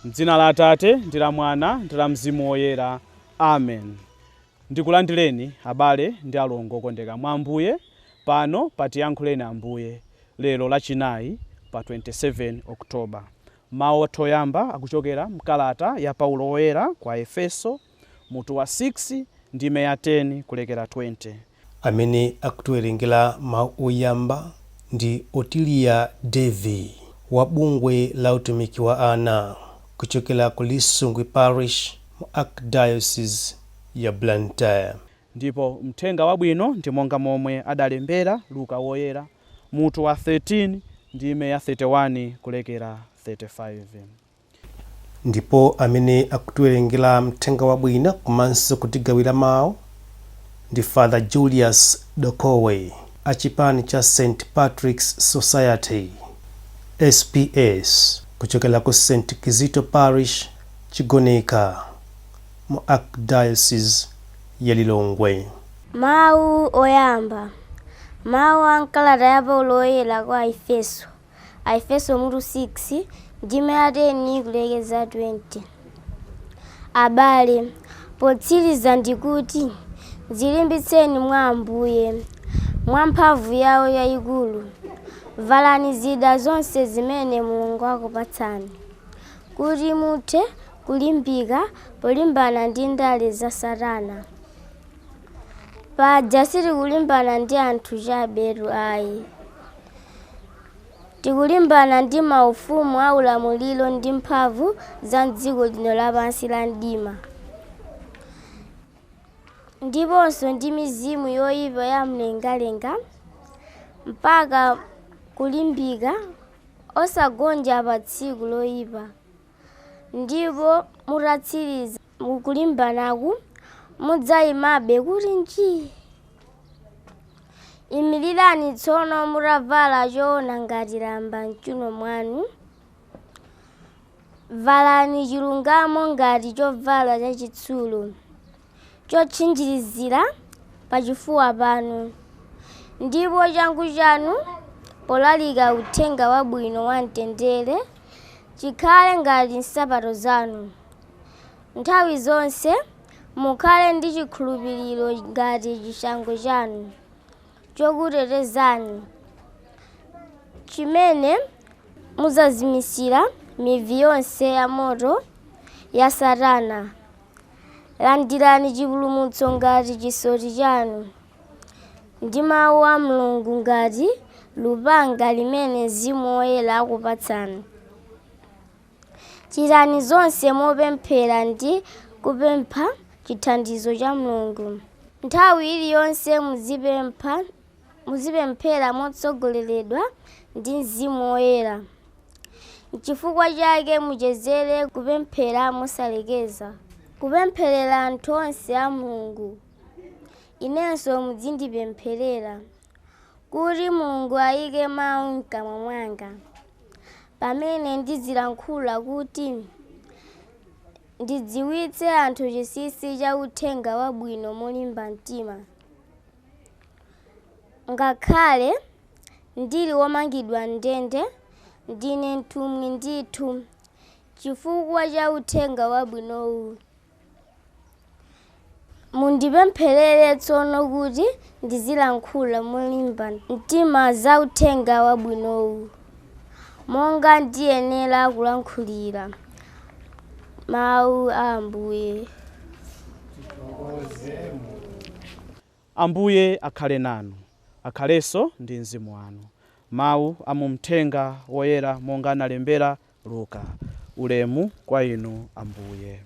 M'dzina la Atate ndi la Mwana ndi la Mzimu Woyera. Amen. Ndikulandireni abale ndi alongo okondeka mwa Ambuye pano pa Tiyankhuleni Ambuye lero Lachinayi pa 27 October. Mawu athu oyamba akuchokera mkalata ya Paulo Woyera kwa Aefeso mutu wa 6 ndime ya 10 kulekera 20. Amene akutiwerengera mawu oyamba ndi Otilia Davie wa bungwe la utumiki wa ana kuchokera ku Lisungwi Parish mu Archdiocese ya Blantyre. Ndipo Mthenga Wabwino ndi monga momwe adalembera Luka Woyera mutu wa 13 ndime ya 31 kulekera 35. Ndipo amene akutiwerengera Mthenga Wabwino komanso kutigawira mawu ndi Father Julius Dokowe a chipani cha St Patrick's Society, SPS, kuchokera ku St Kizito Parish, Chigoneka, mu Archdiocese ya Lilongwe. Mawu oyamba. Mawu a m'kalata ya Paulo Woyera kwa Aefeso. Aefeso mutu 6, ndime ya 10 kulekeza 20. Abale, potsiriza ndikuti, dzilimbitseni mwa Ambuye, mwa mphamvu yawo yayikulu. Valani zida zonse zimene Mulungu akupatsani, kuti muthe kulimbika polimbana ndi ndale za Satana. Paja sitikulimbana ndi anthu chabetu ayi. Tikulimbana ndi maufumu a ulamuliro ndi mphamvu za m'dziko lino lapansi la mdima, ndiponso ndi mizimu yoyipa ya mlengalenga. Mpaka kulimbika, osagonja pa tsiku loyipa, ndipo mutatsiriza kulimbanaku, mudzayimabe kuti njii. Imirirani tsono mutavala choona ngati lamba m'chiuno mwanu, valani chilungamo ngati chovala chachitsulo chotchinjirizira pachifuwa panu, ndipo changu chanu polalika uthenga wabwino wa mtendere chikhale ngati nsapato zanu. Nthawi zonse mukhale ndi chikhulupiriro ngati chishango chanu chokutetezani, chimene mudzazimitsira mivi yonse ya moto ya Satana. Landirani chipulumutso ngati chisoti chanu, ndi mawu a Mulungu ngati lupanga limene Mzimu Woyera akupatsani. Chitani zonse mopemphera ndi kupempha chithandizo cha Mulungu. Nthawi iliyonse muzipemphera motsogoleredwa ndi Mzimu Woyera. N'chifukwa chake muchenjere kupemphera mosalekeza, kupempherera anthu onse a Mulungu. Inenso muzindipempherera, kuti Mulungu ayike mawu m'kamwa mwanga, pamene ndizilankhula kuti ndidziwitse anthu chinsinsi cha uthenga wabwino molimba mtima. Ngakhale ndili womangidwa m'ndende, ndine mtumwi ndithu chifukwa cha uthenga wabwinowu. Mundipempherere tsono kuti ndizilankhula molimba mtima za uthenga wabwinowu, monga ndiyenera kulankhulira. Mawu a Ambuye. Ambuye akhale nanu, akhalenso ndi mzimu wanu. Mawu a mu Mthenga Woyera monga analembera Luka. Ulemu kwa inu Ambuye.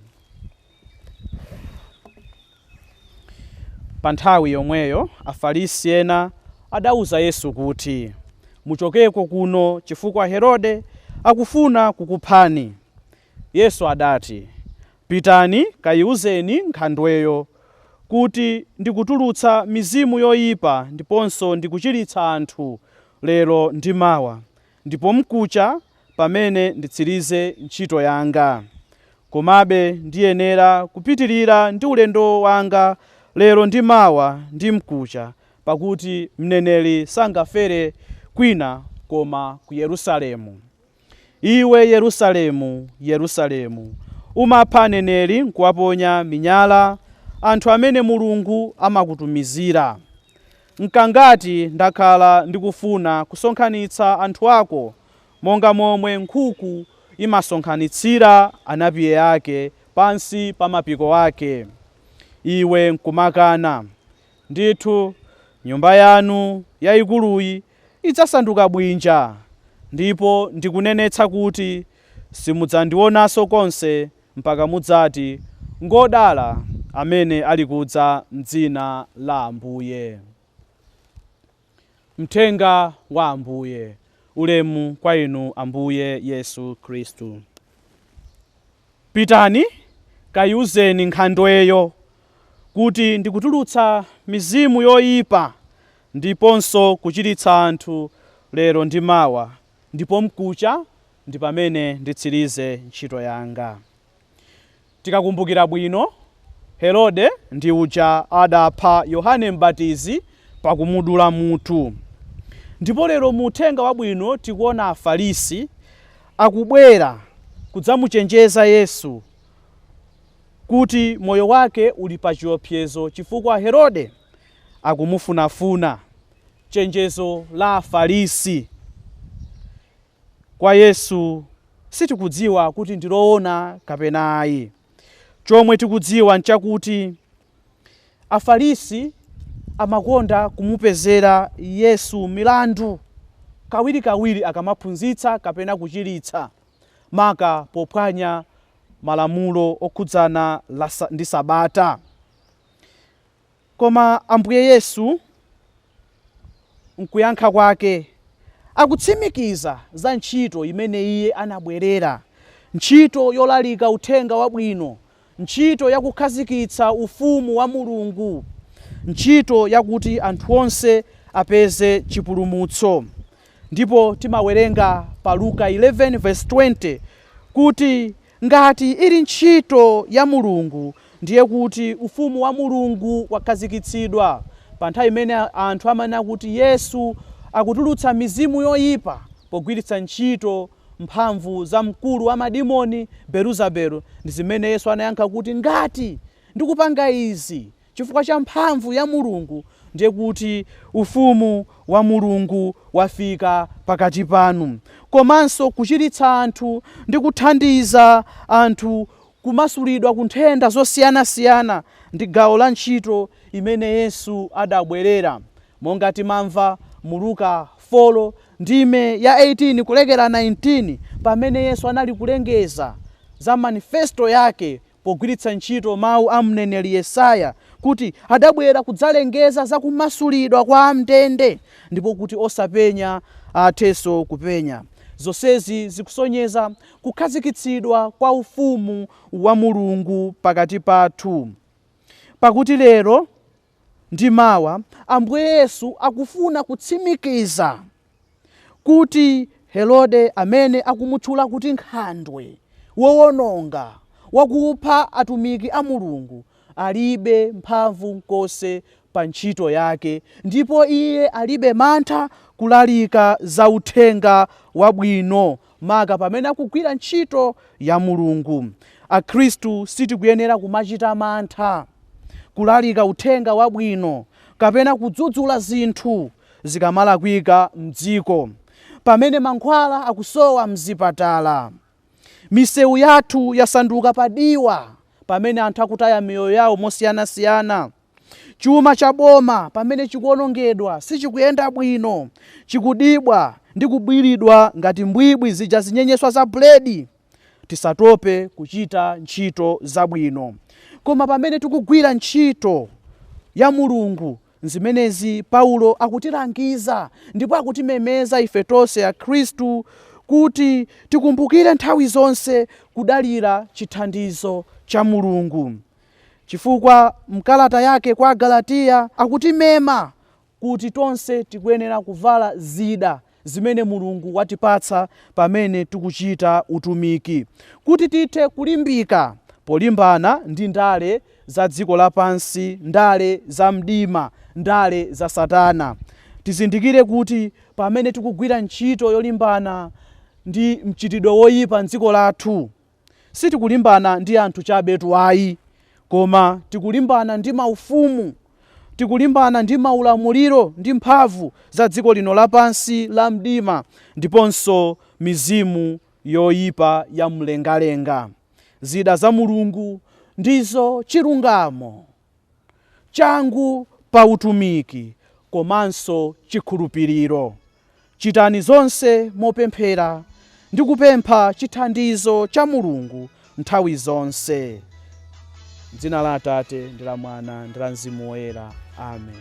Pa nthawi yomweyo Afarisi ena adauza Yesu kuti, Muchokeko kuno, chifukwa Herode akufuna kukuphani. Yesu adati, Pitani kayiuzeni nkhandweyo kuti ndikutulutsa mizimu yoyipa ndiponso ndikuchiritsa anthu lero ndi mawa, ndipo mkucha pamene nditsirize ntchito yanga. Komabe ndiyenera kupitirira ndi ulendo wanga lero ndi mawa ndi mkucha, pakuti mneneri sangafere kwina koma ku Yerusalemu. Iwe Yerusalemu, Yerusalemu, umapha aneneri nkuwaponya minyala anthu amene Mulungu amakutumizira. Nkangati ndakhala ndikufuna kusonkhanitsa anthu ako monga momwe nkhuku imasonkhanitsira anapiye ake pansi pa mapiko ake, iwe nkumakana. Ndithu nyumba yanu yayikuluyi idzasanduka bwinja, ndipo ndikunenetsa kuti simudzandionanso konse mpaka mudzati, ngodala amene ali kudza m'dzina la Ambuye. Mthenga wa Ambuye. Ulemu kwa inu Ambuye Yesu Khristu. Pitani kayiuzeni nkhandweyo kuti ndikutulutsa mizimu yoyipa ndiponso kuchiritsa anthu lero ndi mawa, ndipo mkucha ndi pamene nditsirize ntchito yanga. Tikakumbukira bwino, Herode ndi uja adapha Yohane Mbatizi pakumudula mutu. Ndipo lero mu uthenga wabwino tikuona Afarisi akubwera kudzamuchenjeza Yesu kuti moyo wake uli pa chiopsezo chifukwa Herode akumufunafuna. Chenjezo la Afarisi kwa Yesu sitikudziwa kuti ndi loona kapena ayi. Chomwe tikudziwa nchakuti Afarisi amakonda kumupezera Yesu milandu kawirikawiri akamaphunzitsa kapena kuchiritsa, maka pophwanya malamulo okhudzana ndi Sabata. Koma Ambuye Yesu nkuyankha kwake akutsimikiza za ntchito imene iye anabwerera, ntchito yolalika uthenga wabwino, ntchito yakukhazikitsa ufumu wa Mulungu, ntchito yakuti anthu onse apeze chipulumutso. Ndipo timawerenga pa Luka 11 verse 20 kuti ngati ili ntchito ya Mulungu, ndiye kuti ufumu wa Mulungu wakhazikitsidwa. Pa nthawi imene anthu amanena kuti Yesu akutulutsa mizimu yoyipa pogwiritsa ntchito mphamvu za mkulu wa madimoni Belezebulu, ndi zimene Yesu anayankha kuti ngati ndikupanga izi chifukwa cha mphamvu ya Mulungu, ndiye kuti ufumu wa Mulungu wafika pakati panu. Komanso kuchiritsa anthu ndi kuthandiza anthu kumasulidwa ku nthenda zosiyanasiyana ndi gawo la ntchito imene Yesu adabwerera, monga timamva mu Luka 4 ndime ya 18 kulekera 19, pamene Yesu anali kulengeza za manifesto yake pogwiritsa ntchito mawu a mneneri Yesaya kuti adabwera kudzalengeza za kumasulidwa kwa amndende, ndipo kuti osapenya athenso kupenya. Zonsezi zikusonyeza kukhazikitsidwa kwa ufumu wa Mulungu pakati pathu. Pakuti lero ndi mawa Ambuye Yesu akufuna kutsimikiza kuti Herode amene akumutchula kuti nkhandwe, wowononga, wakupha atumiki a Mulungu, alibe mphamvu nkonse pa ntchito yake, ndipo iye alibe mantha kulalika za uthenga wabwino maka pamene akugwira ntchito ya Mulungu. Akhristu sitikuyenera kumachita mantha kulalika uthenga wabwino kapena kudzudzula zinthu zikamalakwika mdziko, pamene mankhwala akusowa mzipatala, misewu yathu yasanduka padiwa pamene anthu akutaya miyoyo yawo mosiyanasiyana, chuma cha boma pamene chikuonongedwa sichikuyenda bwino, chikudibwa ndi kubwiridwa ngati mbwibwi zija zinyenyeswa za buledi. Tisatope kuchita ntchito zabwino. Koma pamene tikugwira ntchito ya Mulungu, zimenezi Paulo akutilangiza ndipo akutimemeza ife tonse Akhristu kuti tikumbukire nthawi zonse kudalira chithandizo cha Mulungu, chifukwa mkalata yake kwa Galatiya akutimema kuti tonse tikuyenera kuvala zida zimene Mulungu watipatsa pamene tikuchita utumiki, kuti tithe kulimbika polimbana ndi ndale za dziko lapansi, ndale za mdima, ndale za Satana. Tizindikire kuti pamene tikugwira ntchito yolimbana ndi mchitidwe woyipa mdziko lathu, sitikulimbana ndi anthu chabetu ayi, koma tikulimbana ndi maufumu, tikulimbana ndi maulamuliro ndi mphamvu za dziko lino lapansi la mdima, ndiponso mizimu yoyipa ya mlengalenga. Zida za Mulungu ndizo chilungamo, changu pa utumiki komanso chikhulupiriro. Chitani zonse mopemphera ndi kupempha chithandizo cha Mulungu nthawi zonse. Dzina la Atate ndi la Mwana ndi la Mzimu Woyera. Amen.